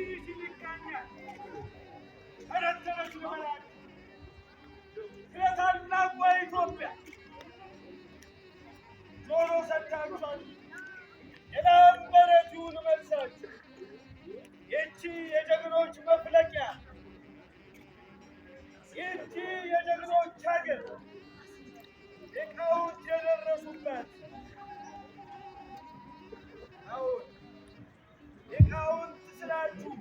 እንዲህ ሲል ይቃኛል። ተረት ተረት ልበላችሁ ስለ ታላቋ ኢትዮጵያ ጆሮ ሰጥታችኋል። የላምበረት ይሁን መልሳችሁ። ይህቺ የጀግኖች መፍለቂያ፣ ይህቺ የጀግኖች ሀገር፣ ሊቃውንት የደረሱባት፣ አዎን ሊቃውንት ስላችሁ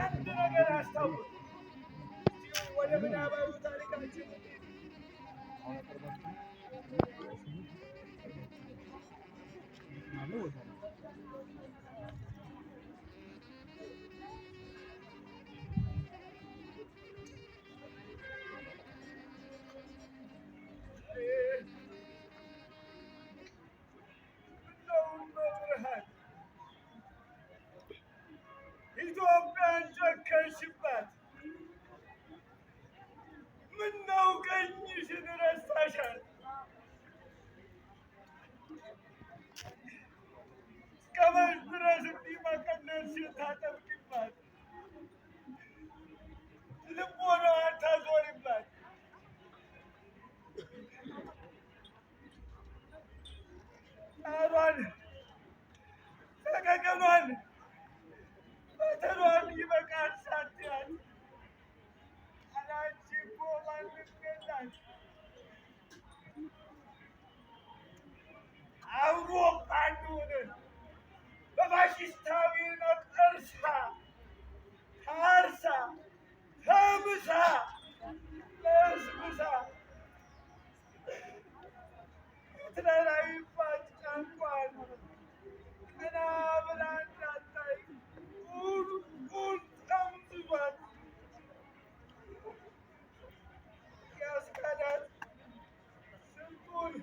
አንድ ነገር አስታውሱ። እዚሁ ወደ ምናባዊ ታሪካችን እንሂድ። ምነው እመብርሃን ኢትዮጵያን ጨከንሽባት? ምነው ቀኝሽን ረሳሻት? እስከ መች ድረስ እንዲህ መቀነትሽን ታጠብቂባት? ልቦናዋን ታዞሪባት? ጣሯን፣ ሰቀቀኗን፣ ፈተኗን ይበቃል ሳትያት አላንቺ እኮ ማንም የላት። አውሮፓ እንደሆነ በፋሽስታዊ ነቀርሳ ታርሳ ተምሳ ለስብሳ ሂትለራዊባት ጫንቋን ቀና ብላ እንዳታይ ቁልቁል ጠምዝዟት ያስካዳት ስንቱን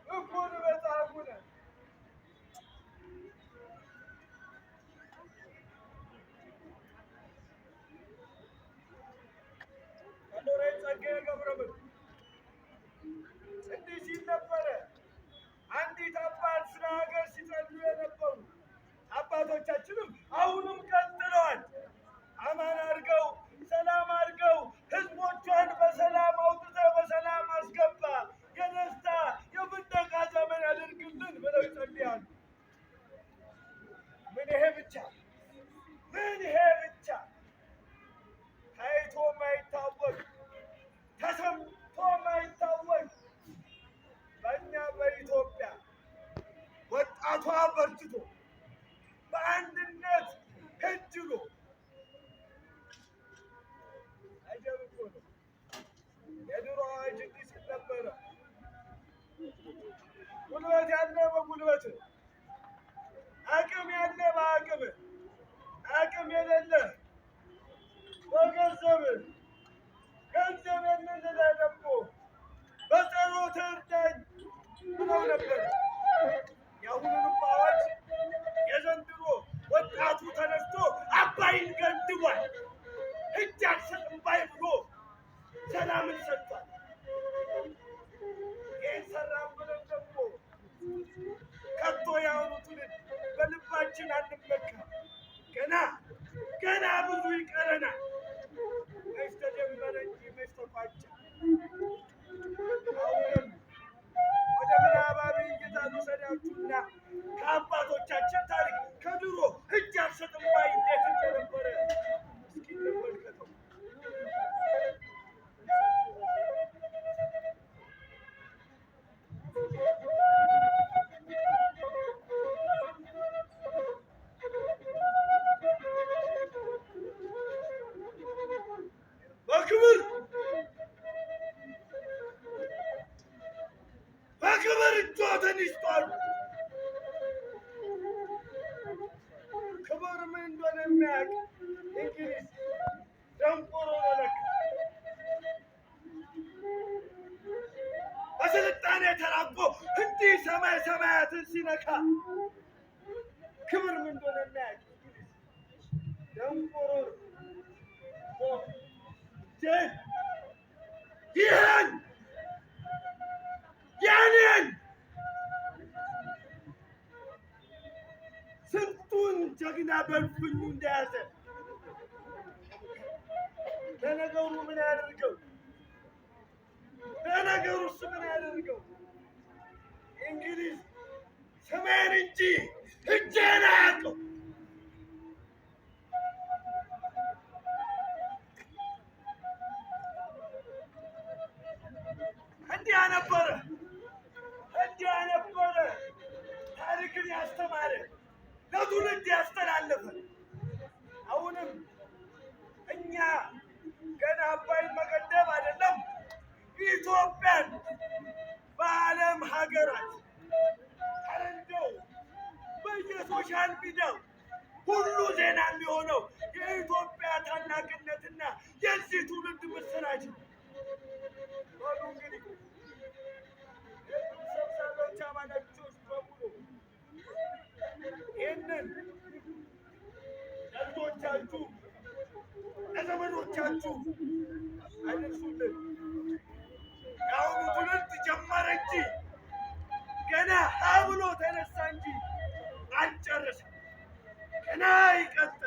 እኩል በጣም ነው። ሎሬት ጸጋዬ ገብረመድኅን እንዲህ ሲል ነበረ። አንዲት አባት ስለ ሀገር ሲጸልዩ የነበሩ አባቶቻችንም አሁንም ቀጥለዋል። አማን አድርገው ሰላም አድርገው ሕዝቦቿን በሰላም አውጥተህ በሰላም አስገባ፣ የደስታ የፍንደቃ ዘመን ያደርግልን ብለው ይጸልያሉ። ምን ይሄ ብቻ፣ ምን ይሄ ብቻ፣ ታይቶ ማይታወቅ ተሰምቶ ማይታወቅ በእኛ በኢትዮጵያ ወጣቷ በርትቶ በአንድነት ከጅሎ አጀብ እኮ ነው። የድሮ አዋጅ እንዲህ ሲል ነበረ። ጉልበት ያለ በጉልበት፣ አቅም ያለ በአቅም፣ አቅም የሌለ በገንዘብ፣ ገንዘብ የሌለ ደግሞ በጸሎት እርዳኝ ብለው ነበር። የአሁኑንም አዋጅ የዘንድሮ ወጣቱ ተነስቶ አባይን ገድቧል። እጅ አልሰጥም ባይ ብሎ ሰላምን ሰጥቷል። ይህን ሰራን ብለን ደግሞ ከቶ የአሁኑ ትውልድ በልባችን አንመካም። ገና ገና ብዙ ይቀረናል። መች ተጀመረ እንጂ መች ተቋጨ? አሁንም ወደ ምናባዊ እይታ ልውሰዳችሁና ከአባቶቻችን ታሪክ ከድሮ እጅ አልሰጥም ባይ እንዴት እንደነበረ እስኪ እንመልከተው። በክብር በክብር እጆትን ይስጧሉ። ክብር ምን እንደሆነ የሚያውቅ እንግሊዝ ደንቆሮ ነው ለካ። በስልጣኔ ተራቆ እንዲህ ሰማይ ሰማያትን ሲነካ ክብር ምን እንደሆነ የሚያውቅ እንግሊዝ ደንቆሮ ነው። ይህን ያንን ስንቱን ጀግና በልፍኙ እንደያዘ። ለነገሩ ምን ያደርገው? ለነገሩስ ምን ያደርገው? እንግሊዝ ሰሜን እንጂ እጄን አያውቀው። እንዲያ ነበረ፣ እንዲያ ነበረ ታሪክን ያስተማረ፣ ለትውልድ ያስተላለፈ። አሁንም እኛ ገና አባይን መገደብ አይደለም፣ ኢትዮጵያን በዓለም ሀገራት እንደው በየ social media ው ሁሉ ዜና የሚሆነው የኢትዮጵያ ታላቅነትና የዚህ ትውልድ ምስራች ነው። በሉ እንግዲህ ሰብሳቢዎች፣ አባላቶች በሙሉ ይህንን ለልጆቻችሁ፣ ለዘመዶቻችሁ አድርሱልን። የአሁኑ ትውልድ ጀመረ እንጂ፣ ገና ሀ ብሎ ተነሳ እንጂ አልጨረሰም። ገና ይቀጥላል።